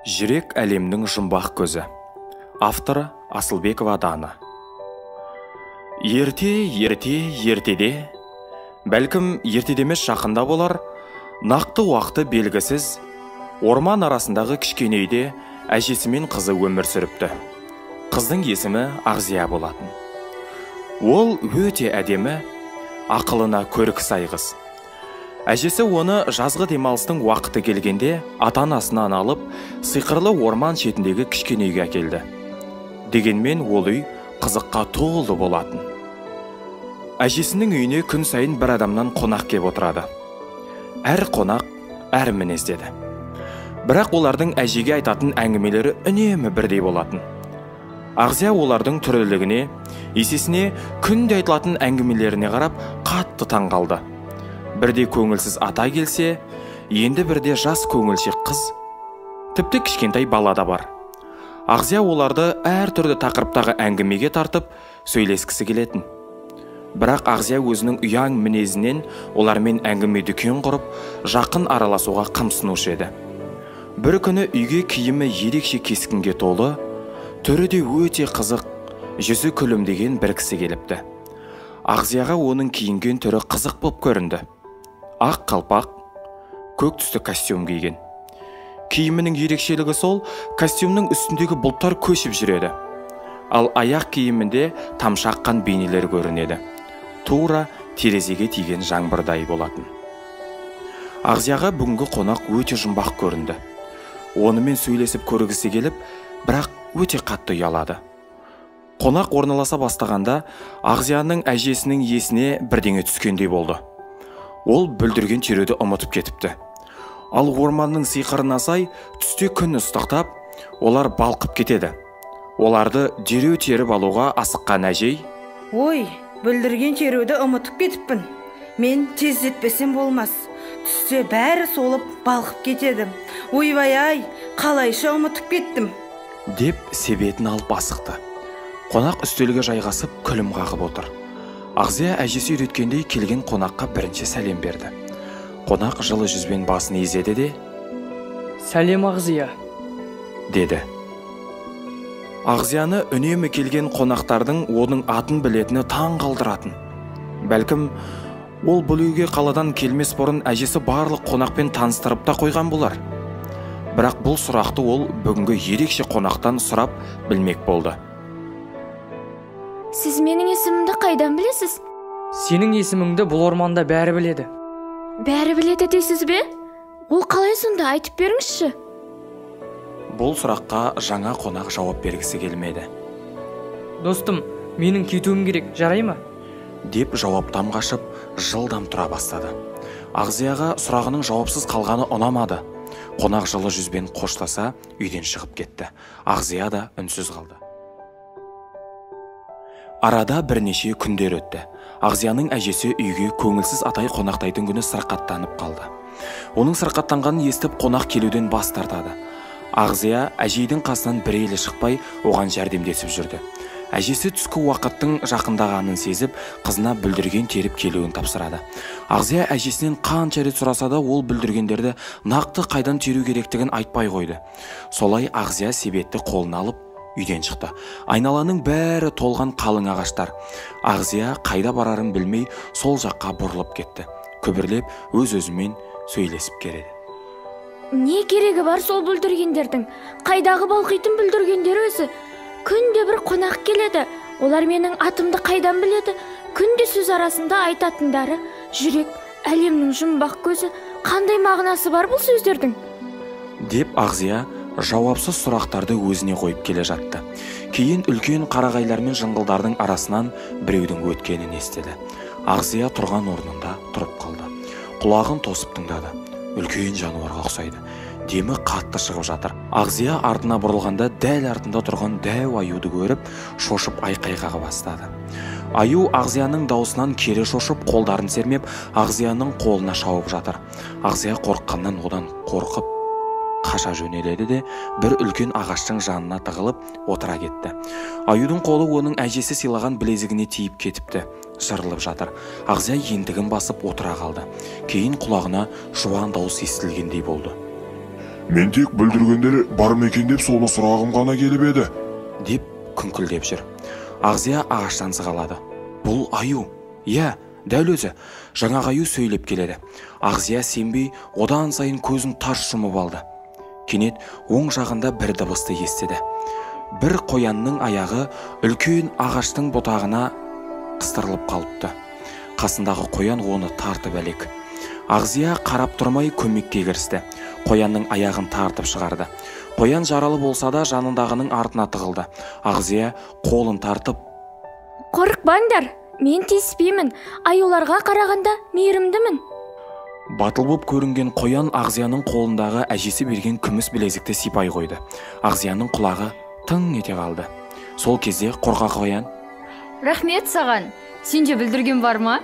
Жүрек әлемнің жұмбақ көзі. Авторы Асылбекова Дана. Ерте, ерте, ертеде, бәлкім ертеде емес жақында болар, нақты уақыты белгісіз, орман арасындағы кішкене үйде әжесі мен қызы өмір сүріпті. Қыздың есімі Ағзия болатын. Ол өте әдемі, ақылына көркі сай қыз. Әжесі оны жазғы демалыстың уақыты келгенде ата-анасынан алып, сиқырлы орман шетіндегі кішкене үйге әкелді. Дегенмен ол үй қызыққа толы болатын. Әжесінің үйіне күн сайын бір адамнан қонақ кеп отырады. Әр қонақ әр мінездеді. Бірақ олардың әжеге айтатын әңгімелері үнемі бірдей болатын. Ағзия олардың түрлілігіне, есесіне күнде айтылатын әңгімелеріне қарап қатты таң қалды. Бірде көңілсіз ата келсе, енді бірде жас көңілшек қыз, тіпті кішкентай бала да бар. Ағзия оларды әртүрлі тақырыптағы әңгімеге тартып, сөйлескісі келетін. Бірақ Ағзия өзінің ұяң мінезінен олармен әңгіме дүкен құрып, жақын араласуға қымсынушы еді. Бір күні үйге киімі ерекше кескінге толы, түрі де өте қызық, жүзі күлімдеген бір кісі келіпті. Ағзияға оның киінген түрі қызық боп көрінді. Ақ қалпақ, көк түсті костюм киген. Киімінің ерекшелігі сол, костюмнің үстіндегі бұлттар көшіп жүреді. Ал аяқ киімінде тамшы аққан бейнелер көрінеді. Тура терезеге тиген жаңбырдай болатын. Ағзияға бүгінгі қонақ өте жұмбақ көрінді. Онымен сөйлесіп көргісі келіп, бірақ өте қатты ұялады. Қонақ орналаса бастағанда, Ағзияның әжесінің есіне бірдеңе түскендей болды. Ол бүлдірген теруді ұмытып кетіпті. Ал орманның сиқырына сай түсте күн ыстықтап, олар балқып кетеді. Оларды дереу теріп алуға асыққан әжей: "Ой, бүлдірген теруді ұмытып кетіппін. Мен тездетпесем болмас. Түсте бәрі солып балқып кетеді. Ойбай-ай, қалайша ұмытып кеттім?" деп себетін алып асықты. Қонақ үстелге жайғасып күлім қағып отыр. Ағзия әжесі үйреткендей келген қонаққа бірінші сәлем берді. Қонақ жылы жүзбен басын изеді де: "Сәлем, Ағзия", деді. Ағзияны үнемі келген қонақтардың оның атын білетіні таң қалдыратын. Бәлкім, ол бұл үйге қаладан келмес бұрын әжесі барлық қонақпен таныстырып та қойған болар. Бірақ бұл сұрақты ол бүгінгі ерекше қонақтан сұрап білмек болды. Сіз менің есімімді қайдан білесіз? Сенің есіміңді бұл орманда бәрі біледі. Бәрі біледі дейсіз бе? Ол қалай сонда, айтып беріңізші. Бұл сұраққа жаңа қонақ жауап бергісі келмеді. Достым, менің кетуім керек, жарай ма? Деп жауаптан қашып, жылдам тұра бастады. Ағзияға сұрағының жауапсыз қалғаны ұнамады. Қонақ жылы жүзбен қоштаса, үйден шығып кетті. Ағзия да үнсіз қалды. Арада бірнеше күндер өтті. Ағзияның әжесі үйге көңілсіз атай қонақтайтын күні сырқаттанып қалды. Оның сырқаттанғанын естіп, қонақ келуден бас тартады. Ағзия әжейдің қасынан бір елі шықпай, оған жәрдемдесіп жүрді. Әжесі түскі уақыттың жақындағанын сезіп, қызына бүлдірген теріп келуін тапсырады. Ағзия әжесінен қанша рет сұраса да, ол бүлдіргендерді нақты қайдан теру керектігін айтпай қойды. Солай Ағзия себетті қолына алып, үйден шықты. Айналаның бәрі толған қалың ағаштар. Ағзия қайда барарын білмей, сол жаққа бұрылып кетті. Күбірлеп өз-өзімен сөйлесіп келеді. Не керегі бар сол бүлдіргендердің? Қайдағы балқитын бүлдіргендер өзі? Күнде бір қонақ келеді. Олар менің атымды қайдан біледі? Күнде сөз арасында айтатындары жүрек, әлемнің жұмбақ көзі. Қандай мағынасы бар бұл сөздердің? Деп Ағзия жауапсыз сұрақтарды өзіне қойып келе жатты. Кейін үлкен қарағайлар мен жыңғылдардың арасынан біреудің өткенін естіді. Ағзия тұрған орнында тұрып қалды. Құлағын тосып тыңдады. Үлкен жануарға ұқсайды. Демі қатты шығып жатыр. Ағзия артына бұрылғанда дәл артында тұрған дәу аюды көріп, шошып айқай қаға бастады. Аю Ағзияның даусынан кері шошып, қолдарын сермеп, Ағзияның қолына шауып жатыр. Ағзия қорыққаннан одан қорқып қаша жөнеледі де, бір үлкен ағаштың жанына тығылып отыра кетті. Аюдың қолы оның әжесі сыйлаған білезігіне тиіп кетіпті, жырылып жатыр. Ағзия ентігін басып отыра қалды. Кейін құлағына жуан дауыс естілгендей болды. Мен тек бүлдіргендер бар ма екен деп соны сұрағым ғана келіп еді, деп күңкілдеп жүр. Ағзия ағаштан сығалады. Бұл аю. Иә, дәл өзі. Жаңағы аю сөйлеп келеді. Ағзия сенбей, одан сайын көзін тарс жұмып алды. Кенет оң жағында бір дыбысты естіді. Бір қоянның аяғы үлкен ағаштың бұтағына қыстырылып қалыпты. Қасындағы қоян оны тартып әлек. Ағзия қарап тұрмай көмекке кірісті. Қоянның аяғын тартып шығарды. Қоян жаралы болса да жанындағының артына тығылды. Ағзия қолын тартып, Қорықпаңдар, мен тиіспеймін. Аюларға қарағанда мейірімдімін. Батыл боп көрінген қоян Ағзияның қолындағы әжесі берген күміс білезікті сипай қойды. Ағзияның құлағы тың ете қалды. Сол кезде қорқақ қоян, Рахмет саған. Сенде бүлдірген бар ма?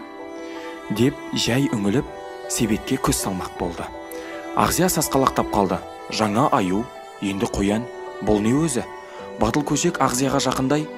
деп жай үңіліп себетке көз салмақ болды. Ағзия сасқалақтап қалды. Жаңа аю, енді қоян, бұл не өзі? Батыл көжек Ағзияға жақындай,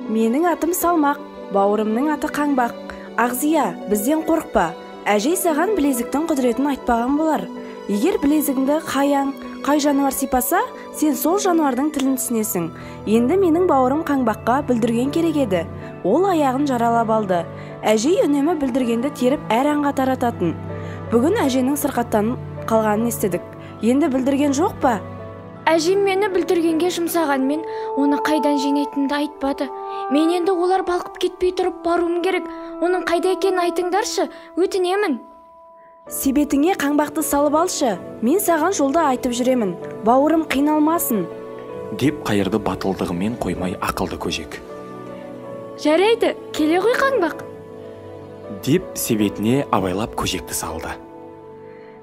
Менің атым Салмақ, бауырымның аты Қаңбақ. Ағзия, бізден қорықпа. Әжей саған білезіктің құдіретін айтпаған болар. Егер білезігіңді қай аң, қай жануар сипаса, сен сол жануардың тілін түсінесің. Енді менің бауырым Қаңбаққа бүлдірген керек еді. Ол аяғын жаралап алды. Әжей үнемі бүлдіргенді теріп әр аңға тарататын. Бүгін әженің сырқаттанып қалғанын естідік. Енді бүлдірген жоқ па? Әжем мені бүлдіргенге жұмсағанмен, оны қайдан жинайтынымды айтпады. Мен енді олар балқып кетпей тұрып баруым керек. Оның қайда екенін айтыңдаршы, өтінемін. Себетіңе қаңбақты салып алшы. Мен саған жолда айтып жүремін. Бауырым қиналмасын, деп қайырды батылдығымен қоймай ақылды көжек. Жарайды, келе ғой қаңбақ, деп себетіне абайлап көжекті салды.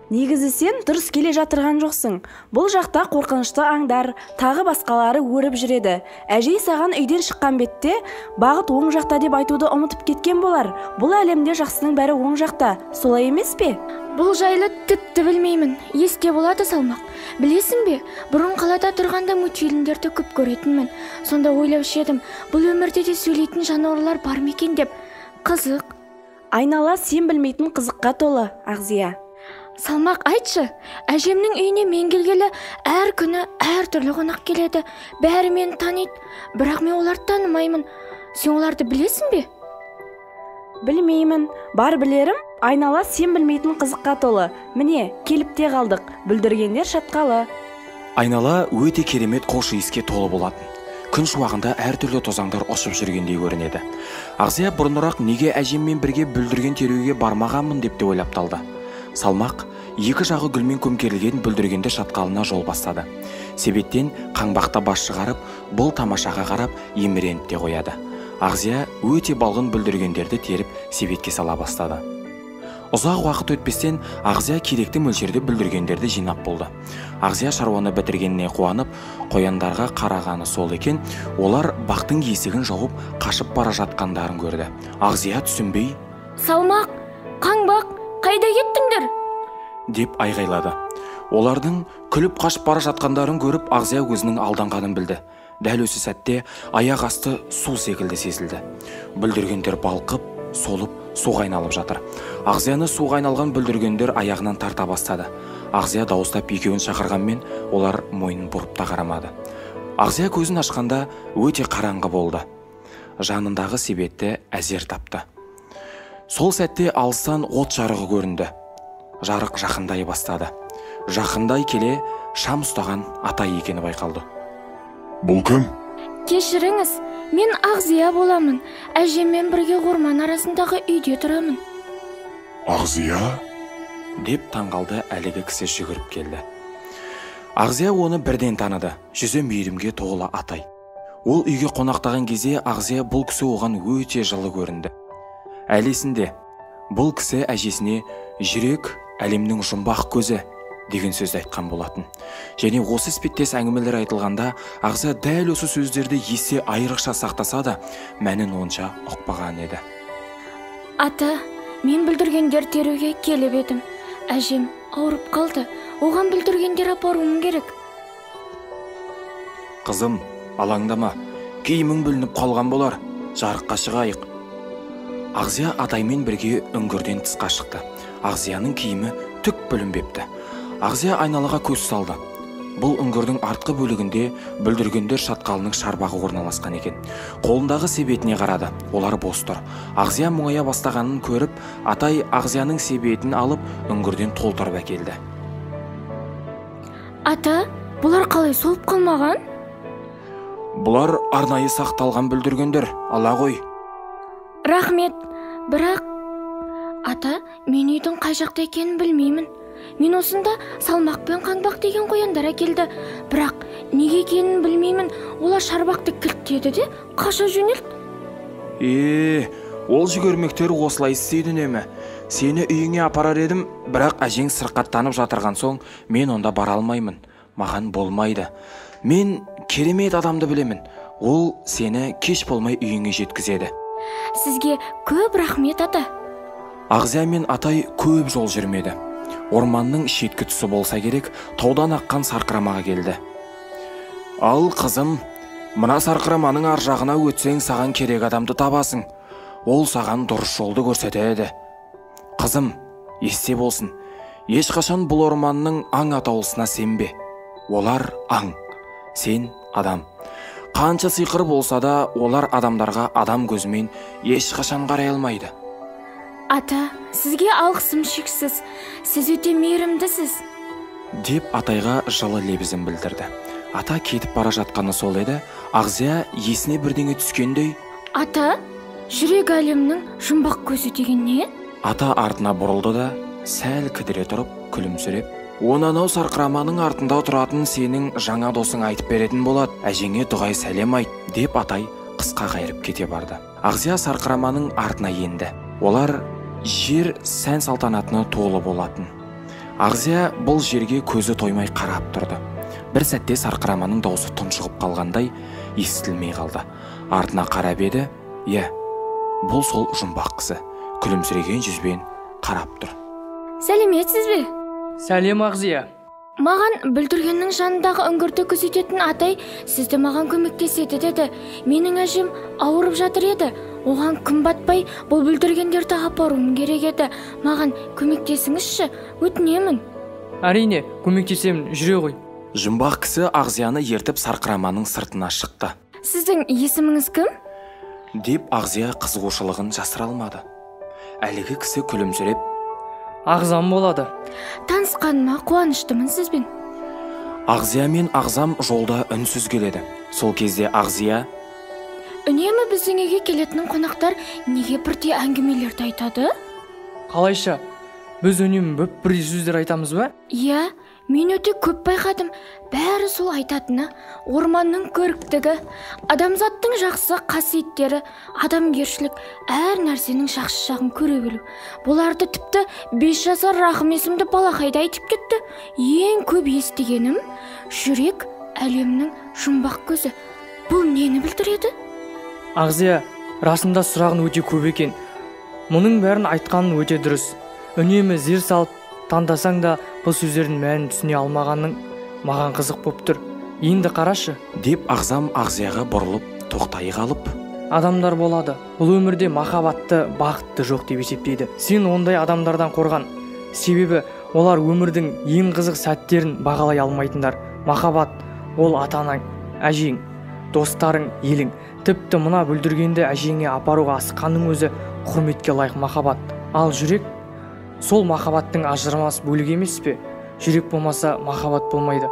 Негізі сен дұрыс келе жатырған жоқсың. Бұл жақта қорқынышты аңдар, тағы басқалары өріп жүреді. Әжей саған үйден шыққан бетте бағыт оң жақта деп айтуды ұмытып кеткен болар. Бұл әлемде жақсының бәрі оң жақта, солай емес пе? Бұл жайлы тіпті білмеймін. Есте болады Салмақ. Білесің бе, бұрын қалада тұрғанда мультфильмдерді көп көретінмін. Сонда ойлаушы едім, бұл өмірде де сөйлейтін жануарлар бар ма екен деп. Қызық. Айнала сен білмейтін қызыққа толы, Ағзия. Салмақ, айтшы, әжемнің үйіне мен келгелі әр күні әр түрлі қонақ келеді. Бәрі мені таниды, бірақ мен оларды танымаймын. Сен оларды білесің бе? Білмеймін. Бар білерім, айнала сен білмейтін қызыққа толы. Міне, келіп те қалдық. Бүлдіргендер шатқалы. Айнала өте керемет қош иіске толы болатын. Күн шуағында әртүрлі тозаңдар ұшып жүргендей көрінеді. Ағзия бұрынырақ неге әжеммен бірге бүлдірген теруге бармағанмын деп те ойлап талды. Салмақ екі жағы гүлмен көмкерілген бүлдіргенді шатқалына жол бастады. Себеттен қаңбақта бас шығарып, бұл тамашаға қарап еміреніп те қояды. Ағзия өте балғын бүлдіргендерді теріп себетке сала бастады. Ұзақ уақыт өтпестен Ағзия керекті мөлшерде бүлдіргендерді жинап болды. Ағзия шаруаны бітіргеніне қуанып, қояндарға қарағаны сол екен, олар бақтың есігін жауып қашып бара жатқандарын көрді. Ағзия түсінбей, Салмақ, Қаңбақ, қайда кеттіңдер? деп айғайлады. Олардың күліп қашып бара жатқандарын көріп, Ағзия өзінің алданғанын білді. Дәл осы сәтте аяқ асты су секілді сезілді. Бүлдіргендер балқып, солып, суға айналып жатыр. Ағзияны суға айналған бүлдіргендер аяғынан тарта бастады. Ағзия дауыстап екеуін шақырғанмен, олар мойнын бұрып та қарамады. Ағзия көзін ашқанда өте қараңғы болды. Жанындағы себетті әзер тапты. Сол сәтте алыстан от жарығы көрінді. Жарық жақындай бастады. Жақындай келе шам ұстаған атай екені байқалды. Бұл кім? Кешіріңіз, мен Ағзия боламын. Әжеммен бірге орман арасындағы үйде тұрамын. Ағзия? Деп таңғалды әлгі кісі жүгіріп келді. Ағзия оны бірден таныды. Жүзі мейірімге толы атай. Ол үйге қонақтаған кезде Ағзия бұл кісі оған өте жылы көрінді. Әлі есінде, бұл кісі әжесіне жүрек әлемнің жұмбақ көзі деген сөзді айтқан болатын. Және осы іспеттес әңгімелер айтылғанда Ағзия дәл осы сөздерді есте айрықша сақтаса да, мәнін онша ұқпаған еді. Ата, мен бүлдіргендер теруге келіп едім. Әжем ауырып қалды. Оған бүлдіргендер апаруым керек. Қызым, алаңдама. Киімің бүлініп қалған болар. Жарыққа шығайық. Ағзия атаймен бірге үңгірден тысқа шықты. Ағзияның киімі түк бүлінбепті. Ағзия айналаға көз салды. Бұл үңгірдің артқы бөлігінде бүлдіргендер шатқалының шарбағы орналасқан екен. Қолындағы себетіне қарады, олар бос тұр. Ағзия мұңая бастағанын көріп, атай Ағзияның себетін алып, үңгірден толтырып әкелді. Ата, бұлар қалай солып қалмаған? Бұлар арнайы сақталған бүлдіргендер, ала ғой. Рахмет, бірақ ата, мен үйдің қай жақта екенін білмеймін. Мен осында Салмақ пен Қаңбақ деген қояндар әкелді. Бірақ неге екенін білмеймін. Олар шарбақты кілттеді де қаша жөнелді. Ол жүгермектер осылай істейді үнемі. Сені үйіңе апарар едім, бірақ әжең сырқаттанып жатырған соң мен онда бара алмаймын. Маған болмайды. Мен керемет адамды білемін. Ол сені кеш болмай үйіңе жеткізеді. Сізге көп рахмет, ата. Ағзия мен атай көп жол жүрмеді. Орманның шеткі тұсы болса керек, таудан аққан сарқырамаға келді. Ал қызым, мына сарқыраманың ар жағына өтсең, саған керек адамды табасың. Ол саған дұрыс жолды көрсетеді. Қызым, есте болсын, ешқашан бұл орманның аң атаулысына сенбе. Олар аң, сен адам. Қанша сиқыр болса да, олар адамдарға адам көзімен ешқашан қарай алмайды. Ата, сізге алғысым шексіз. Сіз өте мейірімдісіз, деп атайға жылы лебізін білдірді. Ата кетіп бара жатқаны сол еді, Ағзия есіне бірдеңе түскендей, Ата, жүрек әлемнің жұмбақ көзі деген не? Ата артына бұрылды да, сәл кідіре тұрып, күлімсіреп, оны анау сарқыраманың артында тұратын сенің жаңа досың айтып беретін болады, әжеңе дұғай сәлем айт, деп атай қысқа қайырып кете барды. Ағзия сарқыраманың артына енді. Олар жер сән салтанатына толы болатын. Ағзия бұл жерге көзі тоймай қарап тұрды. Бір сәтте сарқыраманың даусы тұншығып қалғандай естілмей қалды. Артына қарап еді, иә, бұл сол жұмбақ кісі. Күлімсіреген жүзбен қарап тұр. Сәлеметсіз бе? Сәлем, Ағзия. Маған бүлдіргеннің жанындағы үңгірді күзететін атай сізді маған көмектеседі деді. Менің әжем ауырып жатыр еді. Оған күн батпай бұл бүлдіргендерді апаруым керек еді. Маған көмектесіңізші, өтінемін. Әрине, көмектесемін, жүре ғой. Жұмбақ кісі Ағзияны ертіп сарқыраманың сыртына шықты. Сіздің есіміңіз кім? Деп Ағзия қызығушылығын жасыра алмады. Әлгі кісі күлімсіреп, Ағзам болады. Танысқаныма қуаныштымын сізбен. Ағзия мен Ағзам жолда үнсіз келеді. Сол кезде Ағзия: Үнемі біздің үйге келетін қонақтар неге бірдей әңгімелерді айтады? Қалайша? Біз үнемі бірдей сөздер айтамыз ба? Иә, мен өте көп байқадым. Бәрі сол айтатыны, орманның көріктігі, адамзаттың жақсы қасиеттері, адамгершілік, әр нәрсенің жақсы жағын көре білу. Бұларды тіпті 5 жасар Рахым есімді балақайда айтып кетті. Ең көп естігенім, жүрек әлемнің жұмбақ көзі. Бұл нені білдіреді? Ағзия, расында сұрағын өте көп екен. Мұның бәрін айтқанын өте дұрыс. Үнемі зер салып таңдасаң да бұл сөздердің мәнін түсіне алмағаның маған қызық боп тұр. Енді қарашы, деп Ағзам Ағзияға бұрылып тоқтай қалып, адамдар болады. Бұл өмірде махаббатты, бақытты жоқ деп есептейді. Сен ондай адамдардан қорған. Себебі олар өмірдің ең қызық сәттерін бағалай алмайтындар. Махаббат ол ата-анаң, әжең, достарың, елің. Тіпті мына бүлдіргенді әжеңе апаруға асыққанның өзі құрметке лайық махаббат. Ал жүрек сол махаббаттың ажырамас бөлігі емес пе? Жүрек болмаса махаббат болмайды.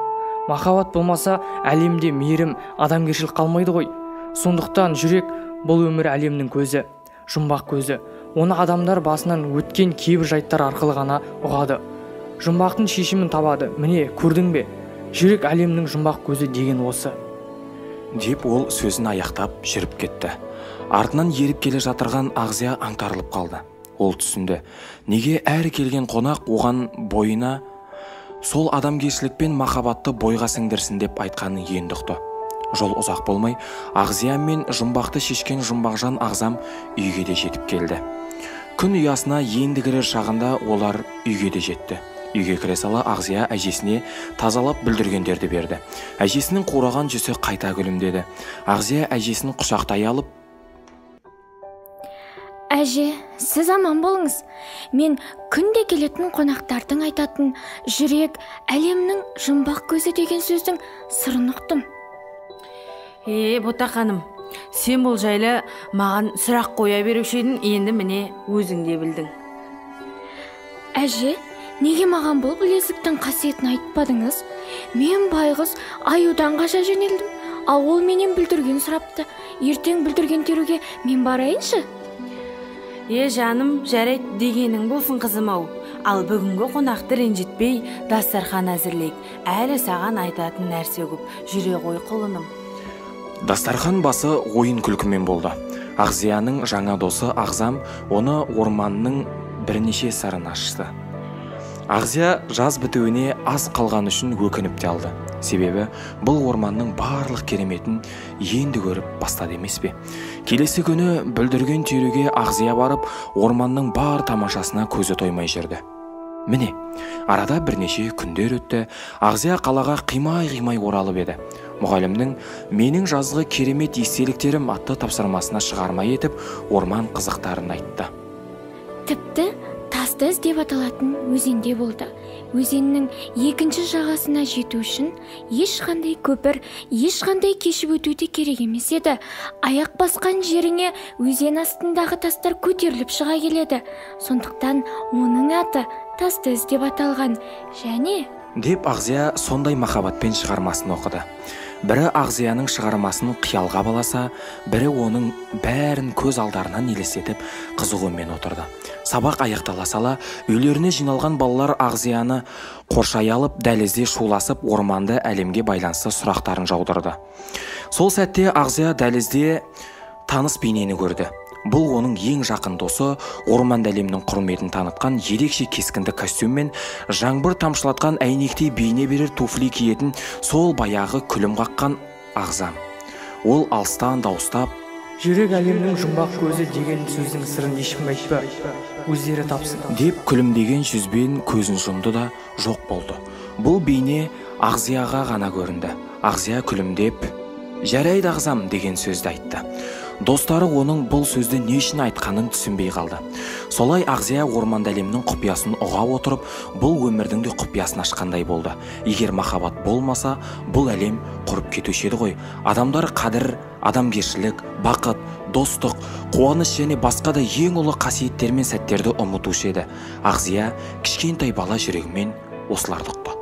Махаббат болмаса әлемде мейірім, адамгершілік қалмайды ғой. Сондықтан жүрек бұл өмір әлемнің көзі, жұмбақ көзі. Оны адамдар басынан өткен кейбір жайттар арқылы ғана ұғады. Жұмбақтың шешімін табады. Міне, көрдің бе? Жүрек әлемнің жұмбақ көзі деген осы. Деп ол сөзін аяқтап жүріп кетті. Артынан еріп келе жатырған Ағзия аңтарылып қалды. Ол түсінді, неге әр келген қонақ оған бойына сол адамгершілік пен махаббатты бойға сіңдірсін деп айтқанын енді ұқты. Жол ұзақ болмай, Ағзия мен жұмбақты шешкен жұмбақжан Ағзам үйге де жетіп келді. Күн ұясына енді кірер шағында олар үйге де жетті. Үйге кіре сала Ағзия әжесіне тазалап бүлдіргендерді берді. Әжесінің қураған жүзі қайта күлімдеді. Ағзия әжесін құшақтай алып, Әже, сіз аман болыңыз. Мен күнде келетін қонақтардың айтатын жүрек әлемнің жұмбақ көзі деген сөздің сырын ұқтым. Ботақаным, сен бұл жайлы маған сұрақ қоя беруші едің, енді міне өзің де білдің. Әже, неге маған бұл білезіктің қасиетін айтпадыңыз? Мен байғұс аюдан қаша жөнелдім, ал ол менен бүлдірген сұрапты. Ертең бүлдірген теруге мен барайыншы. Жаным, жарайды дегенің болсын қызым-ау. Ал бүгінгі қонақты ренжітпей дастархан әзірлейік. Әлі саған айтатын нәрсе көп. Жүре ғой құлыным. Дастархан басы ойын күлкімен болды. Ағзияның жаңа досы Ағзам оны орманның бірнеше сырын ашты. Ағзия жаз бітуіне аз қалған үшін өкініп те алды. Себебі бұл орманның барлық кереметін енді көріп бастады емес пе? Келесі күні бүлдірген теруге Ағзия барып, орманның бар тамашасына көзі тоймай жүрді. Міне, арада бірнеше күндер өтті. Ағзия қалаға қимай-қимай оралып еді. Мұғалімнің «Менің жазғы керемет естеліктерім» атты тапсырмасына шығарма етіп, орман қызықтарын айтты. Тіпті Тасты із деп аталатын өзенде болды. Өзеннің екінші жағасына жету үшін ешқандай көпір, ешқандай кешіп өту де керек емес еді. Аяқ басқан жеріңе өзен астындағы тастар көтеріліп шыға келеді. Сондықтан оның аты Тасты із деп аталған. Және деп Ағзия сондай махаббатпен шығармасын оқыды. Бірі Ағзияның шығармасын қиялға баласа, бірі оның бәрін көз алдарынан елестетіп қызығумен отырды. Сабақ аяқтала сала, үйлеріне жиналған балалар Ағзияны қоршай алып, дәлізде шуласып, орманды әлемге байланысты сұрақтарын жаудырды. Сол сәтте Ағзия дәлізде таныс бейнені көрді. Бұл оның ең жақын досы, орманды әлемнің құрметін танытқан ерекше кескінді костюммен жаңбыр тамшылатқан әйнектей бейне берер туфли киетін сол баяғы күлім қаққан Ағзам. Ол алыстан дауыстап, жүрек әлемнің жұмбақ көзі деген сөздің сырын ешкім айтпа, өздері тапсын деп күлімдеген жүзбен көзін жұмды да жоқ болды. Бұл бейне Ағзияға ғана көрінді. Ағзия күлімдеп, «Жарайды Ағзам» деген сөзді айтты. Достары оның бұл сөзді не үшін айтқанын түсінбей қалды. Солай Ағзия орманды әлемнің құпиясын ұға отырып, бұл өмірдің де құпиясын ашқандай болды. Егер махаббат болмаса, бұл әлем құрып кетуші еді ғой. Адамдар қадір, адамгершілік, бақыт, достық, қуаныш және басқа да ең ұлы қасиеттер мен сәттерді ұмытушы еді. Ағзия кішкентай бала жүрегімен осыларды ұқты.